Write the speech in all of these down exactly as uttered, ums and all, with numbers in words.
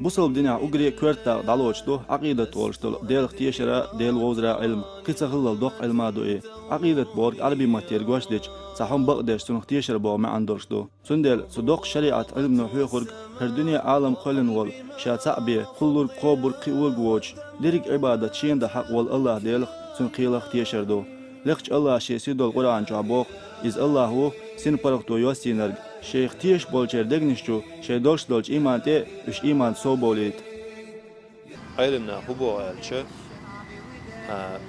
Бусалба динехь уггаре а коьрта дакъа дӀалоцуш ду Ӏакъидат олуш долу Делах тешара, Дела вовзара Ӏилма. Кхин ца хиллал доккха Ӏилма ду и. Ӏакъидат бохург Ӏарбийн маттера гочдича, цхьа хӀума бакъдеш, цунах тешар боху маьӀна долуш ду. Цундела цу доккхачу шариӀат Ӏилмано хьоьхург, хӀара дуьне Ӏалам кхоьллина волу, ша цхьаъ бен, кхуллург, кхобург, кхиорг воцуш, дерриг Ӏибадат шена дан хьакъ волу АллахӀ Делах, Цуьнан кхелах тешар ду. Лекхачу АллахӀа Шен сий долу Къуръан чохь боху, Иза АллахӀ ву, синпаргӀато йоссийнарг, Шайх тешаш болчеран дегнаш чу шайн долуш долчу ийман тӀе уьш ийман совбовлийта. Ӏелам наха хӀун боху аьлча, а,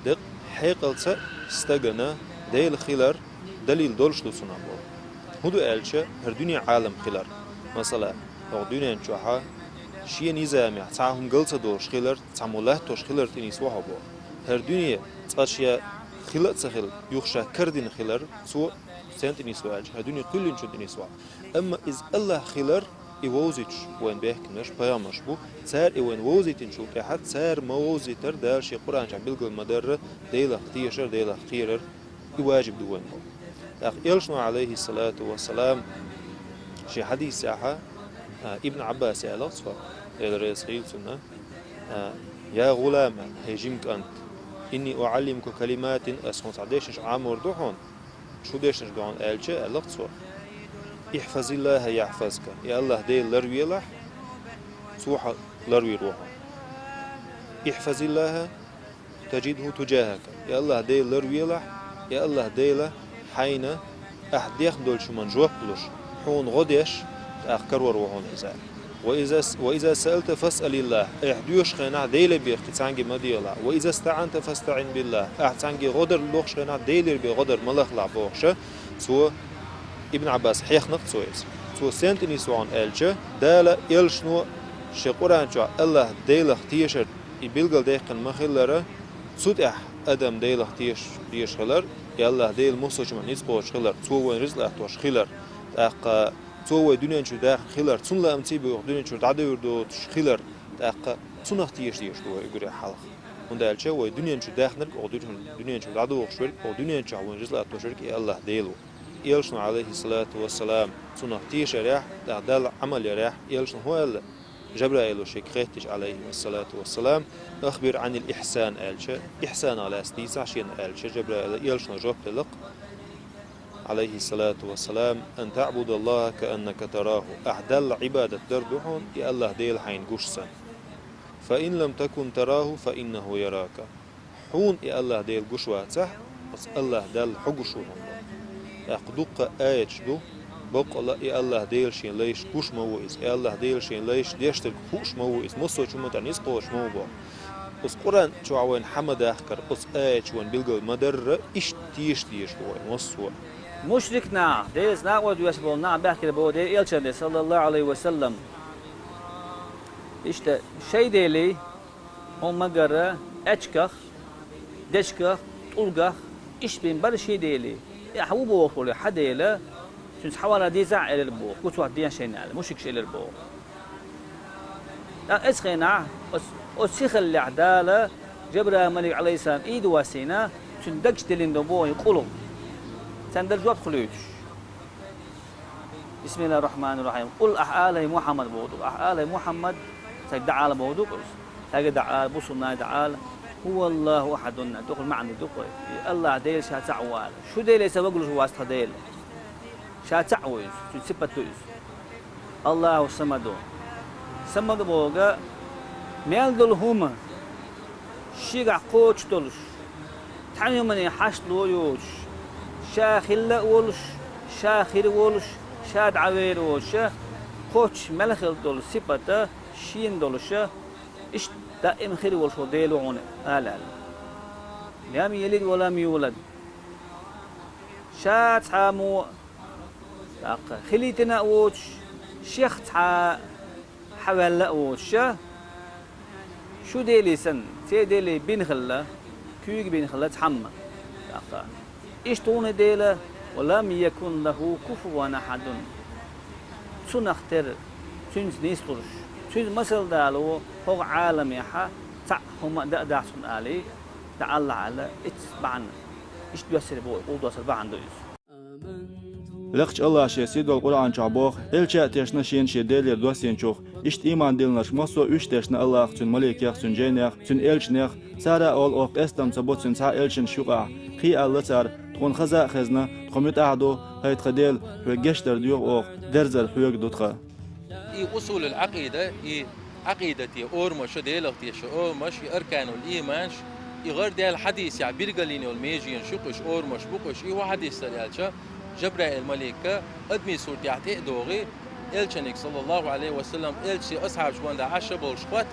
декъ-, хьекъалца стагана Дела хилар далил долуш ду цунах боху. ХӀун ду аьлча, хӀара дуьне Ӏалам хилар. Масала, хӀокху дуьнен чохьа шен низамехь цхьа а хӀума гал ца долуш хилар, цхьаммо латтош хилар тӀе нисво хьо боху. ХӀара дуьне цкъа ша хила а ца хилла, юха ша карадина хилар, цо цунна тӀе нисво аьлча, хӀара дуьне кхоьллинчунна тӀе нисво. Амма иза АллахӀ хилар, и вовзуьйтуш вайна бехкинарш пайхамарш бу, цара и вайна вовзийтинчул тӀаьхьа, цара ма вовзийтара Дала Шен Къуръан чохь билгал ма дарра, Делах тешар, Делах кхерар, и важиб ду вайна боху. ТӀаккха Элчано, Ӏалайхиссалату вассалам, шен хьадисехьа, а, Ибн Ӏаббаса аьлла цо, Дела реза хуьлда цунна, а: «Я гӀулам, хӀей жима кӀант, инни уӀаллимука калиматин, ас хьуна цхьа дешнаш Ӏамор ду хьуна, шу дешнаш ду хьуна», аьлча, аьлла цо: «ИхьфазиллахӀа яхьфазка», и АллахӀ Дела ларвелахь, цо хьо ларвийр ву хьуна. «ИхьфазиллахӀа тажидхӀу тужахӀака», и АллахӀ Дела ларвелахь, и АллахӀ Дела хьайна ахь дехна долчу хӀуманна жоп луш, хьуна гӀо деш, тӀаккха карор ву хьуна иза. «Ва иза с-, ва иза саалта фасъалиллахӀ», ахь доьшучу хенахь Деле бехке, цхьаьнгге ма дехалахь. «Ва иза стаӀанта фастаӀин биллахӀ», ахь цхьаьнгге гӀо дар лохучу хенахь Делера бен гӀо дар ма лахалахь бохуша, цо, Ибн Ӏаббаса хьехна-кх цо иза. Цо сенна тӀе нисво хьуна аьлча, Дала, Элчано Шен Къуръан чохь АллахӀ Делах тешар и билгалдаьккхина ма-хиллара, цу тӀехь адам Делах тешаш дезаш хилар, и АллахӀ Дела массо а хӀуманна ницкъ кхочуш хилар, Цо вайна ризкъ латтош хилар, тӀаккха Цо вай дуьнен чу дахна хилар, Цунна лаамца бен вай дуьнен чуьра дӀадевр доцуш хилар, тӀаккха Цунах тешаш дезаш ду вай уггаре хьалха. ХӀунда аьлча вай дуьнен чу дахнарг, оха дуьнен, дуьнен чу дӀадохуш верг, оха дуьнен чохь вайна ризкъ латтош верг и АллахӀ Дела ву. Элчано, Ӏалайхиссалату вассалам, цунах тешарехь, тӀаккха Далла Ӏамал ярехь, Элчано хӀун аьлла? Жабраила шега хеттича, Ӏалайхиссалату вассалам, «Ахбир Ӏанил ихьсан», аьлча, ихьсанах лаьцна дийцахь шена аьлча, Жабраила Элчано жоп делла-кх, Ӏалайхиссалату вассалам: «Ан таӀбудаллахӀа кааннака тарахӀу», ахь Далла Ӏибадат дар ду хьуна, и АллахӀ Дела хьайна гуш санна. «Фа ин лам такун тарахӀу, фа иннахӀу ярака». Хьуна и АллахӀ Дела гуш вацахь, оцу АллахӀ Далла хьо гуш ву хьуна. ТӀаккха дуккха аяташ ду, баккъала и АллахӀ Дела Шен лайшка гуш ма ву иза, и АллахӀ Дела Шен лайшка деш дерг хууш ма ву иза, массо а хӀуманна тӀе ницкъ кхочуш ма ву боху. Оцу Къуръан чохь вайна хьан ма дахкара, оцу аяташ вайна билгал ма дарра, иштта тешаш дезаш ду вай массо а. Мушрик нах, Делаца накъост веш болу нах баьхкира боху Делан Элчанна, саллаллахӀу Ӏалайхи ва саллам. Иштта шайн делий, хьуна ма-гарра, аьчках, дечках, тӀулгах, иштта бен бара ши делий. И ахь ву бохуш волу хьан Дела, цуьнца хьавалар дийцахь а элира боху, гуцвахь дехьа шайна аьлла, мушрикаш элира боху. ТӀаккха оцу хенахь, оцу, оцу сихаллехь Дала Жабраил малик, Ӏалайхиссалам, ийда воссийна, цуьнан дагчу диллина ду боху и къулгӀа. Царна дара жоп хуьлуьйтуш. БисмиллахӀир-рахьманир-рахьим. Къул, ахь ала, хӀай Мухьаммад, боху ду. Ахь ала, хӀай Мухьаммад, цаьрга дӀаала боху ду иза. Цаьрга дӀаала, бусулба нахе дӀаала. ХӀуваллахӀу ахьадун, дукхахь маьӀна ду-кх вай. И АллахӀ Дела ша цхьаъ ву ала. Шу деле сан вагалуш вац тхан Дела. Ша цхьаъ ву иза, цуьнан сипат ду иза. АллахӀу самаду. Самад бохург мел долу хӀума шегахь кхочуш долуш, цхьана хӀумане хьашт ло йоцуш, ша хилла а волуш, ша хир а волуш, ша дӀавер а воцуша, кхоччуш мел хилла долу сипата шена долуша, иштта даим хир а волуш волу Дела ву хьуна ала аьлла. Лам ялид ва лам юлад. Ша цхьаммо а, тӀаккха хилийтина а воцуш, шех цхьа а хьаваьлла а воцуша, шу делий санна, церан делий бина хилла, куьйга бина хилла цхьамма. ТӀаккха иштта ву хьуна Дела, ва лам якун лахӀу куфуван ахьадун. Цунах тера, цуьнца нислуш, цуьнца масал дало хӀокху Ӏаламехьа цхьаъ хӀума а дан а дац хьуна алий, дӀаалахьа аьлла, иштта бахьана, иштта доьссина боху, къулдоссар бахьана ду иза. Лекхача Аллаха шен сийдолча Къуръан чу боху, Элча а тешна шена шен Делера доссийначух. Иштта ийман диллинарш массо а уьш тешна Аллахах, цуьнан маликех, цуьнан жайнех, цуьнан элчанех, цара а олу оха къестам ца бо цуьнан цхьа а элчанаш юкъахь. Кхин а аьлла цара: «Тхуна хаза а хезна, тхо муьтӀахь а ду, хӀай тхан Дела, хьоьга гечдар доьху оха, дерзар хьоьга ду тхан». И усулул Ӏакъида, и Ӏакъидате орамаш, Делах тешар орамаш, и арканул ийманаш, и гӀар даьлла хьадисехь билгалйина йолу меженаш ю-кх уьш, орамаш бу-кх уьш. И хӀун хьадис дара аьлча, Жабраил-малик адамийн суртехь тӀе а догӀий, Элчаниг, саллаллаху Ӏалайхи ва саллам, Элча асхьабаш гонда Ӏаш а болуш хотту,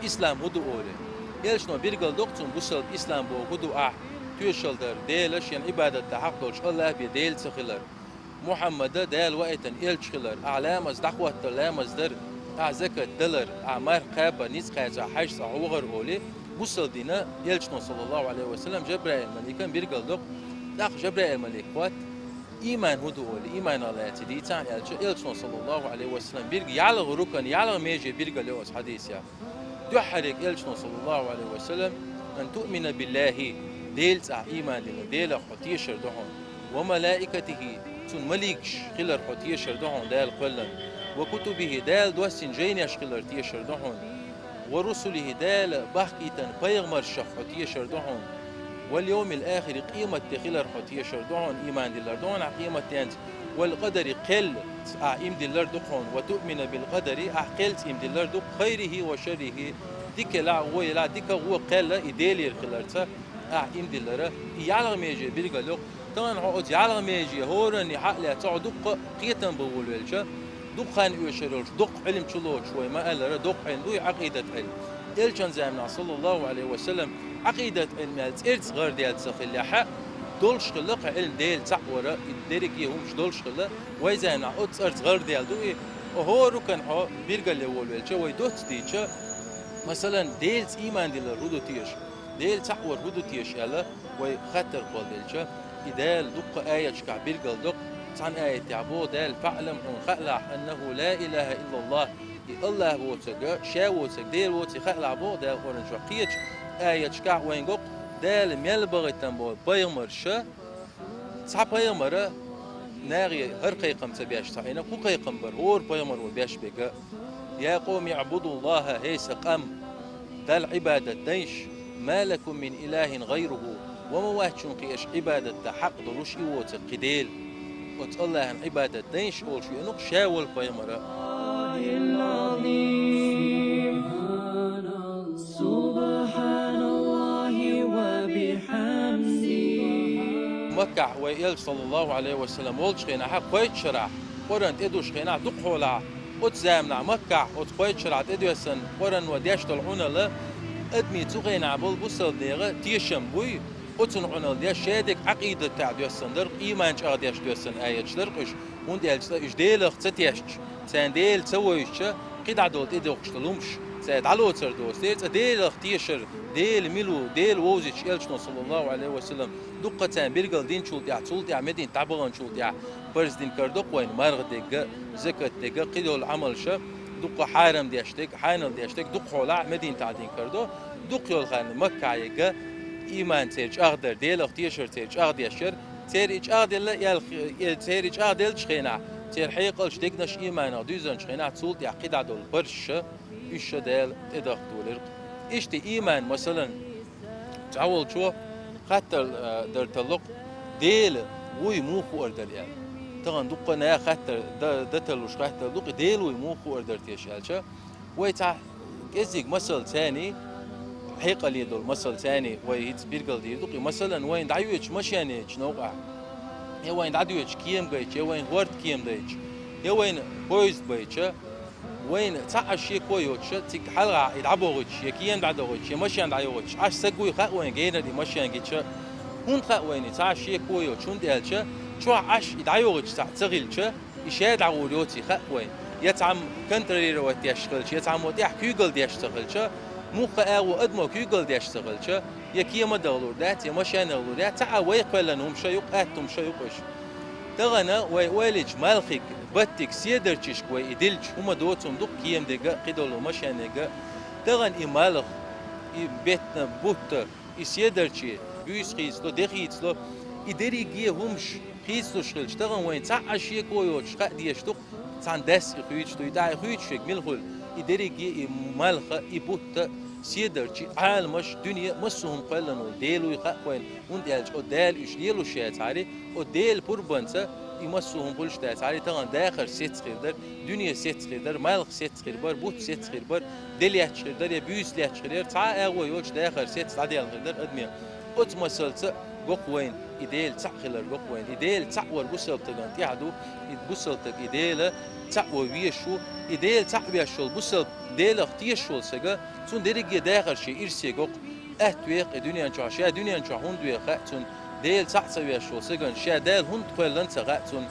ислам хӀун ду олий. Элчано билгалдоккху цунна бусалба ислам боху хӀун ду ахь, тоьшалла дар, Дела шена Ӏибадат дан хьакъ долуш Аллах бен Дела ца хилар. Мухьаммада Дала ваийтина элча хилар, ахь ламаз дӀахӀоттар, ламаз дар, ахь закат далар, ахь марха кхабар, ницкъ кхача, хьаьжцӀа хьо вахар олий, бусалба дина Элчано, саллаллаху Ӏалайхи ва саллам, Жабраил-маликан билгалдоккху. ТӀаккха Жабраил-малик хотту, ийман хӀун ду олий, ийманах лаьцна дийцахьа аьлча, Элчано, саллаллаху Ӏалайхи ва саллам, билг-, ялх рукан, ялх меже билгал ю оцу хьадисехь. Дуьххьариг Элчано, саллаллаху Ӏалайхи ва саллам, ан туъмина биллахи, Делан цӀахь ийман дилла, Делах хьо тешар ду хьуна, ва малаикатихи, цуьнан маликаш хилар хьо тешар ду хьуна, Дала кхоьллина, ва кутубихи, Дала доссийна жайнеш хилар тешар ду хьуна, ва русулихи, Дала бахкийтина пайхамаршах хьо тешар ду хьуна, вал йовмил ахири, къематде хилар хьо тешар ду хьуна, ийман диллар ду хьуна ахь къематденца, вал къадари, кхел ахь ийман диллар ду хьуна, ва туъмина бил къадари, ахь кхелца ийман диллар ду, хайрихи ва шаррихи, дика елахь, вон елахь, дика, вон, кхел и Делера хиларца ахь ийман диллара. И ялх меже билгал ю-кх. Тахана хьо оцу ялх меже хӀоранна хьа а лаьцна, хьо дуккха а кхетам бан волавелча, дукха хан оьшур йолуш, дуккха Ӏилма чулоцуш вай ма-аллара, доккха Ӏилма ду и Ӏакъидат Ӏилма. Элчан заманахь, саллаллаху Ӏалайхи ва саллам, Ӏакъидат Ӏилма аьлла цӀерца гӀардаьлла ца хиллехь а, долуш хилла-кх Ӏилма, Дела цхьаъ вар, и дерриге хӀумаш долуш хилла, вай заманахь оцу цӀарца гӀардаьлла ду и. Оха хӀора рукан хьо билгалъян волавелча, вай доцца дийча, масалан, Делаца ийман диллар хӀун ду теша, Дела цхьаъ вар хӀун ду теша аьлла, вай хаттар кхолладелча, и Дала дуккха аяташкахь билгалдоккху, цхьана аятехь боху Дала: «ФаӀлам», хьуна хаалахь, «аннаху ла илаха иллаллах», и Аллах воцург, ша воцург, Дела воцург хаалахь боху Дала Къуръан чохь. Кхечу аяташкахь вайна го-кх, Дала мел бахийтина болу пайхамарша, цхьа пайхамара нахе хӀара кхайкхам ца беш ца Ӏийна, кху кхайкхам бара, хӀора пайхамаро беш берг: «Я къовми, аъбудуллаха», хӀей сан къам, Далла Ӏибадат дайша, «ма лакум мин илахин гӀайруху», ва ма вац шуна кхин аша Ӏибадат дан хьакъ долуш и воцург кхин Дела. Оцу Аллахьан Ӏибадат дайша олуш веана-кх ша волу пайхамара. Субханаллахи ва бихьамди. Маккахь вай Элча, саллаллаху Ӏалайхи ва саллам, волчу хенахь, кхойтта шарахь, Къуръан тӀедуш хенахь, дукха хьолахь, оцу заманахь Маккахь, оцу кхойтта шарахь тӀедоьссина Къуръано деш долу Ӏуналла, адамийн цу хенахь болу бусалба нехан тешам буй, оцунна Ӏуналла деш, шадерг Ӏакъидатехь доьссина дара, ийман чӀагӀдеш доьссина аяташ дара-кх уьш, хӀунда аьлча цкъа уьш Делах ца тешча, царна Дела ца вевзача, кхидӀа долу тӀедохкуш долу хӀумаш цара дӀалоцур доцу дела, цкъа Делах тешар, Дела мила ву, Дела вовзийча Элчано, саллаллаху Ӏалайхи ва саллам, дуккха царна билгал динчул тӀаьхьа, цул тӀаьхьа Мединат дӀабаханчул тӀаьхьа, парз дина карадо-кх вайна марха дерг а, закат дерг а, кхидолу Ӏамалша, дуккха хьарам деш дерг, хьанал деш дерг, дукха хьолахь Мединатахь дина карадо, дукха йолу ханна Маккахь ерг а, ийман церан чӀагӀдар, Делах тешар церан чӀагӀдеш яра, церан и чӀагӀделла, церан и чӀагӀделлачу хенахь, церан хьекъалш, дегнаш ийманах дуьзначу хенахь, цул тӀаьхьа кхидӀа долу парзша, уьш ша Дала тӀедахка долура-кх. Иштта ийман, масалан, цхьаволчо хаттар, а, дар талло-кх, Дела вуй муха хуур дара аьлла. Тахана дуккха а наха хаттар да-, дан таллуш хаттар ду-кх, Дела вуй муха хуур дара теша аьлча, вай цхьа кӀеззиг масал царний, хьекъале долу масал царний вай хӀинца билгал дийр ду-кх. Масалан, вайна дӀайоьдучу машен йоьдучу новкъахь, я вайна дӀадоьдучу кема гайтча, я вайна хӀорда кема дайтча, я вайна поезд байтча, вайна цхьа а шеко йоцуша, цига хьалха и дӀабохуьйтуш, я кема дӀадохуьйтуш, я машен дӀайохуьйтуш, Ӏаш ца гуй хаьа вайна генара и машен гича. ХӀунда хаьа вайна и цхьа а шеко йоцуш, хӀунда аьлча чохь Ӏаш и дӀайохуьйтуш цхьаъ ца хилча, и ша дӀагӀур йоций хаьа вайна. Я цхьамма контролировать деш хилча, я цхьаммо тӀехь куьйгалла деш ца хилча, муха а вон адамо куьйгалла деш ца хилча, я кема дахалур дац, я машен дахалур дац, цхьа а вай кхоьллина хӀума ша ю-кх, атта хӀума ша ю-кх уьш. Тахана вай ойла йича малхиг, баттиг, седарчашка вай и дилча, хӀума доцун ду-кх кема дерг а, кхидолу машен дерг а. Тахана и малх, и беттан бутт, и седарчий, буьйса хийцало, де хийцало, и дерриге хӀумаш, Хийцалуш хилча, тахана вайн цхьа а шеко йоцуш хаа дезаш ду-кх, цхьана дас и хуьйцуш ду, и тӀаккха и хуьйцуш верг мила хуьлу. И дерриге, и малх а, и бутт а, седарчий, Ӏаламаш, дуьне, массо а хӀума кхоьллина волу Дела вуй хаьа вайна, хӀунда аьлча оцу Дала уьш лелош яцахьара, оцу Делан пурбанца и массо а хӀума хуьлуш дацахьара, тахана дахар сецна хир дара, дуьне сецна хир дара, малх сецна хир бара, бутт сецна хир бара, де лаьтташ хир дара я буьйса лаьтташ хир яра, цхьа а агӀо йоцуш дахар сецна дӀадаьлла хир дара адамийн. Оцу масалца го-кх вайна, и Дела цхьаъ хилар го-кх вайна. И Дела цхьаъ вар бусалба стагана тӀехь ду, и бусалба стаг и Дела цхьаъ вар везаш ву, и Дела цхьаъ веш волу бусалба Делах тешаш волу стага, цунна дерриге а дахар шен ирсе го-кх, атта вехь и дуьнен чохь, ша дуьнен чохь хӀунда вехь хаьа цунна, Дела цхьаъ ца веш волу стагана, ша Дала хӀунда кхоьллина ца хаьа цунна,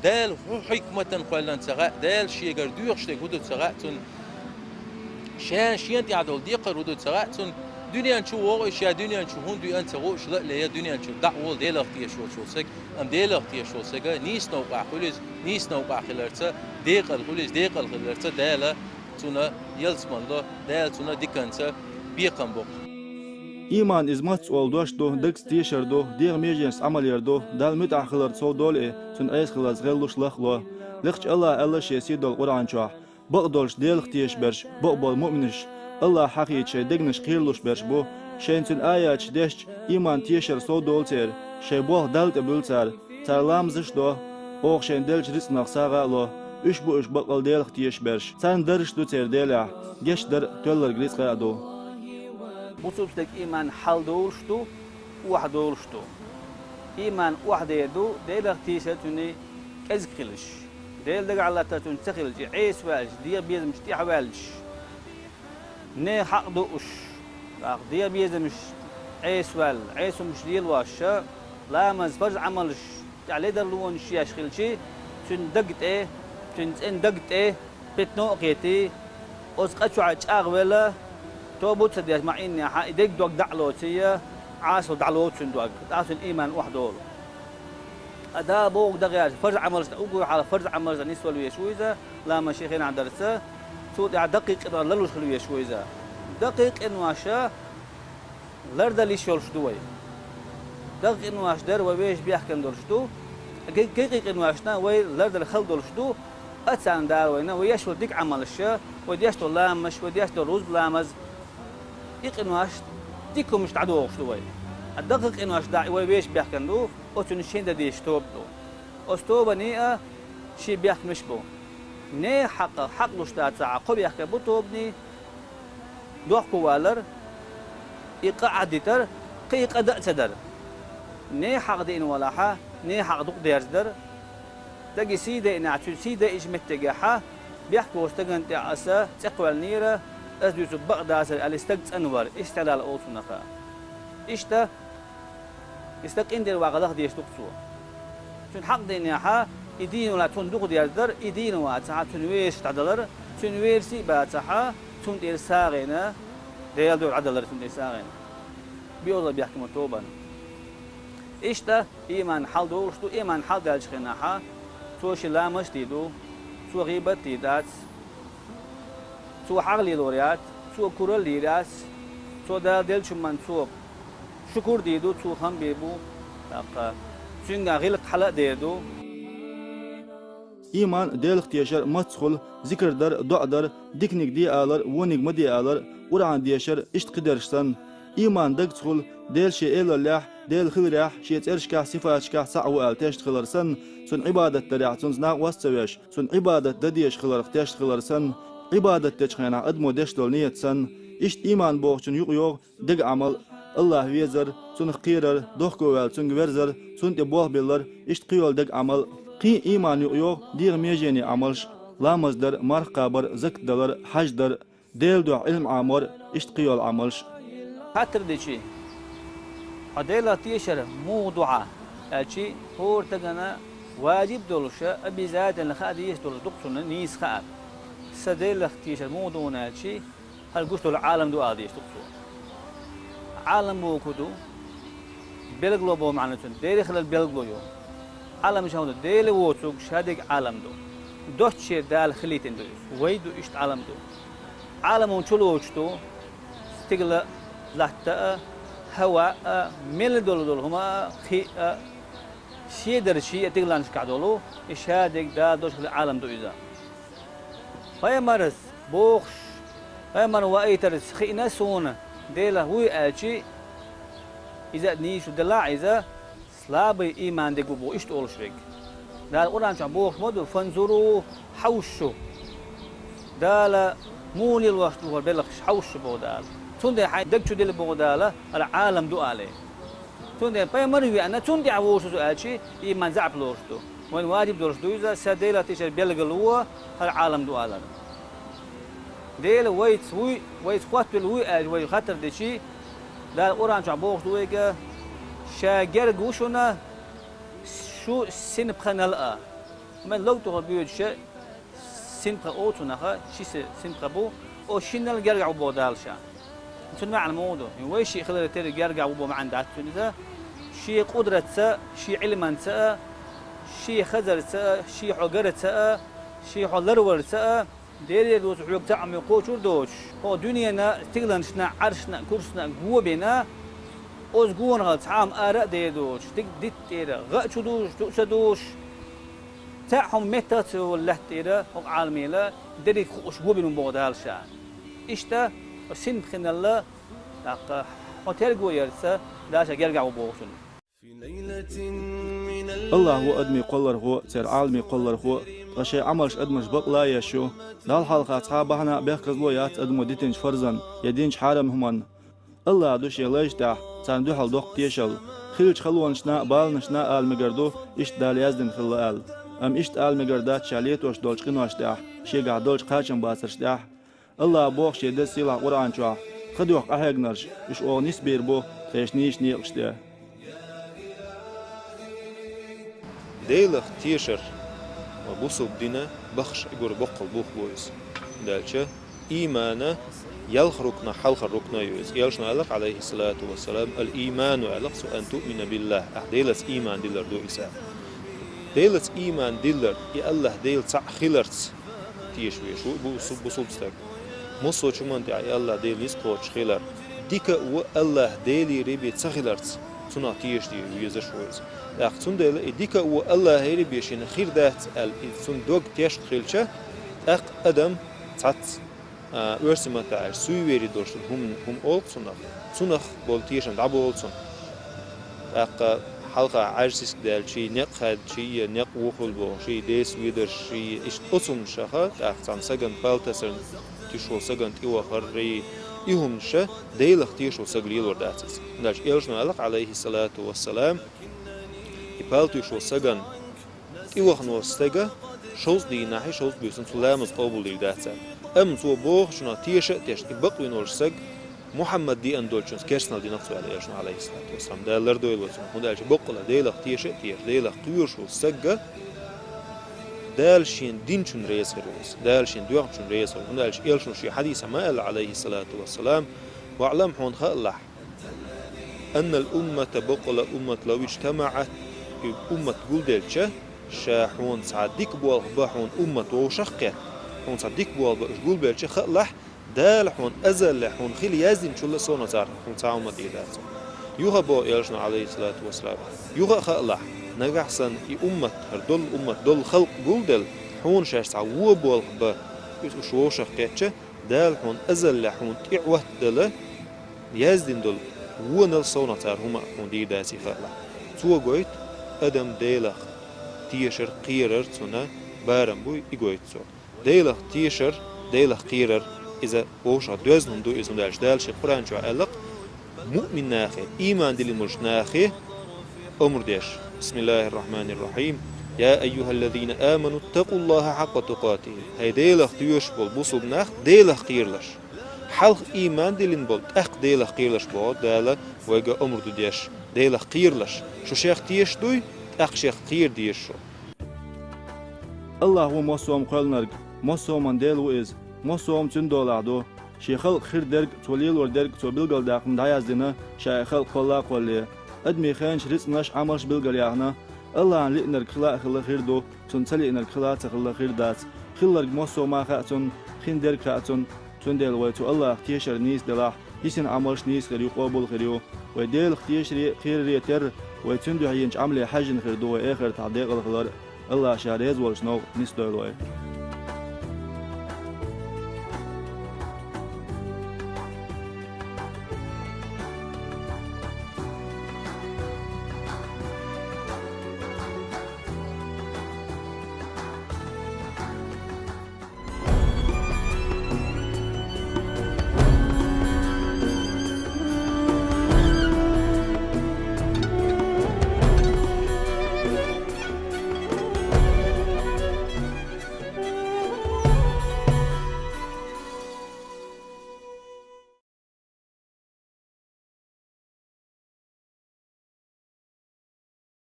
Дала хӀун хьикматан кхоьллина ца хаьа, Дала шегара доьхуш дерг хӀун ду ца хаьа цунна, ша шена тӀехь долу декхар хӀун ду ца хаьа цунна, дуьнен чу вогӀу и, ша дуьнен чу хӀунда веана ца хууш, ла а ле, дуьнен чу дӀа а волу Делах тешаш волчу стаг, амма Делах тешаш волу стага нийса новкъахь хуьлу иза, нийса новкъахь хиларца, декъала хуьлу иза, декъала хиларца Дала цунна ялсамани до, Дала цунна диканца бекхам бо-кх. Ийман иза мацца олу дош ду, дагца тешар ду, дегӀан меженашца Ӏамал яр ду, Далла муьтӀахь хиларца сов долу и, цуьнан Ӏеса хиларца гӀеллуш лах а ло. Лекхачу АллахӀа аьлла шен сий долу Къуръан чохь: «Бакъдолуш Делах тешаш берш, бакъболу муъминаш, АллахӀ хьахийча шайн дегнаш кхералуш берш бу, шайна Цуьнан аяташ дешча, ийман тешар сов долу церан, шайн болх Далла тӀе буьллу цара, цара ламазаш а до, оха шайна деллачу рицкъанах сагӀа а ло, уьш бу уьш баккъал Делах тешаш берш. Царна дарраш ду церан Делехь, гечдар а, тоьлларг рицкъа а ду». Бусалба стеган ийман хьаладолуш ду, охьадолуш ду. Ийман охьадер ду, Делах тешар цуьнан кӀезиг хилча, Делан дагахь латтар цуьнца ца хилча, и Ӏеса ваьлча, дегӀан безамаш тӀехь а ваьлча, нехан хьакъ дууш, тӀаккха дегӀан безамаш Ӏеса ваьлла, Ӏеса хӀумаш лелош, ламаз, фарз Ӏамалш тӀехь ледарлонаш еш хилча, цуьнан даг тӀе, цуьнан цӀена даг тӀе питано а кхетий, оцу къа чохь чӀагӀвелла, тоба а ца деш ма Ӏийнехь, и дерриг дог дӀа а лоций, Ӏасал дӀалоцу цуьнан дог, тӀаккха цуьнан ийман охьадолу. Ткъа Дала бохург дан гӀерташ, фарз Ӏамалшна, уггар хьалха фарз Ӏамалшна нисвала везаш ву иза, ламаз шен хенахь дарца, цул тӀаьхьа даккхий къинош ларлуш хила везаш ву иза. Даккхий къинош лардала йиш йолуш ду вай. Даккхий къинош дар вай вешан бехкана долуш ду, ткъа кегий къиношна вай лардала хала долуш ду, а царна Дала вайна, вай еш йолу дика Ӏамалш, вай деш долу ламазаш, вай деш долу рузба ламаз, и къинош дика хӀуманаш дӀадохуш ду вай. Ткъа даккхий къинош дан вай вешан бехкана ду, оцунна шен дан дезаш тоба ду. Оцу тобанан а шен бехкамаш бу. Нехан хьакъ, хьакъ луш дацахь, кхо бехкам бу тобанан: дохковалар, и къа Ӏадитар, кхин и къа дан а ца дар. Нехан хьакъ деана валахь, нехан хьакъ дукха дерзадар. Стаге сий дайинехь, цуьнан сий дайинчу меттигехь, бехк боцу стагана тӀехь аса цӀе кхоьллинера, аса дуьйцург бакъ дацара аьлла, и стаг цӀанвар, истиълал олу цунах. Иштта, и стаг къинтӀера ваккха лаха дезаш ду-кх цо. Цуьнан хьакъ деанехь, и дийна валахь цунна дукха дерзадар, и дийна вацахь, цуьнан вешаш дӀадалар, цуьнан верасий а бацахь, цунна тӀера сагӀина, Делан дуьхьа дӀадалар цунна тӀера сагӀина. БиолгӀа бехкам бу тобанан. Иштта, ийман хьаладолуш ду, ийман хьаладаьллачу хенахь, цо шен ламазаш а дийр ду, цо гӀийбат а дийр дац, цо хьагӀ лелор яц, цо куралла йийр яц, цо Дала деллачу хӀуманна цо шукур а дийр ду, цо хам бийр бу, тӀаккха цуьнга гӀиллакх хьала а дер ду. Ийман Делах тешар мацца хуьлу, зикр дар, доӀа дар, диканиг де алар, вониг ма де алар, Къуръан дешар, иштта кхидерш санна. Ийман дагца хуьлу, Дела шен элаллехь, Дела хиларехь, шен цӀерашкахь, сифаташкахь цхьаъ ву аьлла тешна хилар санна, цунна Ӏибадат дарехь цуьнца накъост а ца веш, цунна Ӏибадат дан дезаш хиларх тешна хилар санна, Ӏибадат дечу хенахь адамо деш долу нийят санна, иштта ийман бохучун юкъа йогӀу дега Ӏамал, АллахӀ везар, Цунах кхерар, дохковаьлла Цуьнга верзар, Цунна тӀе болх биллар, иштта кхин йолу дега Ӏамал. Кхин ийман юкъа йогӀу дегӀан меженийн Ӏамалш: ламаз дар, марха кхабар, закат далар, хьаж дар, Делан дуьхьа Ӏилма Ӏамор, иштта кхин йолу Ӏамалш. Хаттар дичи, хьо Делах тешар муха ду хьан аьлчи, хӀора стагана важиб долуша, обязательно хаа дезаш долуш ду-кх цунна нийса хаар. Сан Делах тешар муха ду хьуна аьлчи, хӀара гуш долу Ӏалам ду ала дезаш ду-кх цо. Ӏалам бохург хӀун ду? Билгало боху маьӀна цуьнан, Дела хилар билгало ю. Ӏалам ша хӀун ду? Дела воцург ша дерг Ӏалам ду. Доцчеран Дала хилийтина ду иза. Вай ду иштта Ӏалам ду. Ӏалам хӀун чулоцуш ду? Стигала а, латта а, хӀаваъ а, мел долу долу хӀума а, кхин а, Седарчий а тигаланашкахь долу, и шадерг Дала долуш хила Ӏалам ду иза. Пайхамарас бохуш, пайхамар ваийтарца хиъна суна, Делах вуй аьлчи, иза а нийса делахь а иза, слабый ийман дерг ву боху иштта олуш верг. Дала Къуръан чохь бохуш ма ду: «Фанзуру, хьовш шу». Дала муха лелош ду хӀара белхаш, хьовш шу боху Дала. Цундела хьайн даг чу дели боху Дала, хӀара Ӏалам ду алий. Цундела пайхамар а веана, цунна тӀехь вовшах ву со аьлчи, ийман заьӀап лоруш ду. Вайн ваджиб долуш ду иза, сан Делах тешар белгало, хӀара Ӏалам ду алар. Дела вайца вуй, вайца хоттавелла вуй аьлча, вай хаттар дечи, Дала Къуръан чохь бохуш ду вайга: «Ша герга ву шуна, шу синпханал а». Амма лаг тохо боьдуша, синпха оцу наха, ши се синпха бу, оцу шиннал гергахь ву боху Дала ша. Цуьнан маьӀна муха ду? Вай шиъ хиларе терра гергахь ву боху маьӀна дац цуьнан иза. Шен къудратца, шен Ӏилманца а, шен хазарца а, шен хьо гарца а, шен хьо ларварца а, Делера доцу хьоьга цхьаъ а кхочур доцуш, хьо дуьненан стигланашна, Ӏаршна, курсна го бина, оцу гонахал цхьа а ара а дер доцуш, дика дитта тӀера гӀа а чу дузуш, чу а ца дузуш, цхьаъ хӀума меттах а ца йолу лаьтта тӀера хӀокху Ӏаламела дерриг хууш го бина ву боху Дала ша. Иштта, синпхиналла, тӀаккха хьо терго ярца, Дала ша гергахь ву боху цунна. Аллах ву адамийн кхоллархо а, церан Ӏаламийн кхоллархо а, ткъа шайн Ӏамалш адамаш бакъ лаеш ю. Далла хьалха цхьа а бахьана а бехказло яц адамо дитинчу фарзан я динчу хьарам хӀуманна. Аллах ду шен лайш тӀехь царна дуьхьал доккха тешалла. Хиллачу халонашна а, баланашна а ала мегар ду, иштта Дала яздина хилла аьлла. Амма иштта ала мегар дац ша летош долчу къинош тӀехь, шегахь долчу кхачамбацарш тӀехь. Аллах боху шен деза сийлахь Къуръан чохь: «Тхан дуьхьа къахьегнарш, уьш оха нисбийр бу тхешан нийсачу некъаш тӀе». Делах тешар ва бусалба дина баххаш Ӏуьйгур боккхал бух бу иза. ХӀунда аьлча иймана ялх рукна хьалхара рукна ю иза. Элчано аьлла-кх, Ӏалайхиссалату вассалам: «Ал-ийману», аьлла-кх цо, «ан туъмина биллахӀ», ахь Делаца ийман диллар ду иза. Делаца ийман диллар, и Аллах Дела цхьаъ хиларца теша везаш ву бусу-, бусалба стаг. Массо а хӀуманна тӀехь и Аллах Дела ницкъ кхочуш хилар, дика а, вон а Аллах Делера бен ца хиларца, цунах теша де везаш ву иза. ТӀаккха цундела и дика а, вон а Аллахера бен шена хир дац аьлла, и цунна дог тешна хилча, тӀаккха адам цхьацца, а, оьрсийн маттахь аьлча, суеверие долуш хӀума, хӀума олу-кх цунах, цунах болу тешам дӀаболу цунна. ТӀаккха хьалха Ӏаьржа сиска даьлча, ший некъ хаьдча, ший некъ вухула боху, ший деса ведарш, ший иштта оцу хӀуманашха, тӀаккха цхьана сагана пал тасарна туьйсуш волу сагана тӀевахар, и хӀуманаш Делах тешаш волу саг лелор дац иза. ХӀунда аьлча Элчано аьлла-кх, Ӏалайхиссалату вассалам, и пал туьйсуш волу сагана тӀевахана волу стага шовзткъа дийнахь, шовзткъа буьйсанна цуьнан ламаз къобалдийр дац аьлла. Амма цо бохучунах теша а тешна, и бакъвина волу саг Мухьаммад деана долчунца керстанал дина-кх цо аьлла Элчано, Ӏалайхиссалату вассалам. Дала лардойла вай цунах. ХӀунда аьлча баккъала Делах теша а тешаш, Делах кхоьруш волу саг Дала шен динчунна реза хир ву иза, Дала шен доьхначунна реза хир ву. ХӀунда аьлча Элчано шен хьадисехь ма аьлла, Ӏалайхиссалату вассалам: «ВаӀлам», хьуна хаалахь, «аннал уммата», баккъала уммат, «лав иджтамаӀат», и уммат гулделча, ша хьуна цхьа дика болх бан хьуна уммат вовшах а кхетта, хьуна цхьа дика болх бан уьш гулбелча, хаалахь, Дала хьуна азаллехь хьуна хила яздинчул а совнаха царах хьуна цхьа уммат дийр дац. Юха а боху Элчано, Ӏалайхиссалату вассалам, юха а хаалахь, нагахь санна и уммат, хӀара долу уммат, долу халкъ гулделла, хьуна шаьш цхьа вон болх бан, иза уьш вовшах кхетча, Дала хьуна азаллехь хьуна тӀе Ӏоттадала яздина долу вонал совнаха цара хӀума а хьуна дийр дац и хаалахь. Цо гойту, адам Делах тешар, кхерар цунна барам буй, и гойту цо. Делах тешар, Делах кхерар, иза вовшах доьзна хӀума ду иза, хӀунда аьлча Дала шен Къуръан чохь аьлла-кх, муъмин нахе, ийман диллина болчу нахе омра деш. БисмиллахӀир-рахьманир-рахьим. Я айюхӀаллазина аману, иттакъуллахӀа хьакъкъа тукъатихӀи. ХӀай Делах тоьшуш болу бусалба нах, Делах кхералаш. Хьалха ийман диллина болу, тӀаккха Делах кхералаш боху Дала вайга омра ду деш. Делах кхералаш. Шу шех тешаш дуй, тӀаккха шех кхера деза шу. Аллах ву массо а хӀума кхоьллинарг, массо а хӀуман Дела ву Иза, массо а хӀума Цуьнан долахь ду. Шен халкъах хир дерг, Цо лелор дерг Цо билгалдаьккхина, дӀаяздина, Ша и халкъ кхолла а кхоллале. Адамийн хенаш, рицкъанаш, Ӏамалш билгалъяьхна. Аллахьан лиънарг хила а хилла хир ду, Цунна ца лиънарг хила а ца хилла хир дац. Хилларг массо а ма хаьа Цунна, хиндерг хаьа Цунна. Цундела вай цу Аллахах тешар нийса делахь, йисина Ӏамалш нийса хир ю, къобал хир ю. Вай Делах тешаре а, кхераре а терра, Вай цуьнан дуьхьа йинчу Ӏамале хьаьжжина хир ду вай эхартахь декъала хилар, АллахӀа Ша реза волчу новкъа нисдойла вай.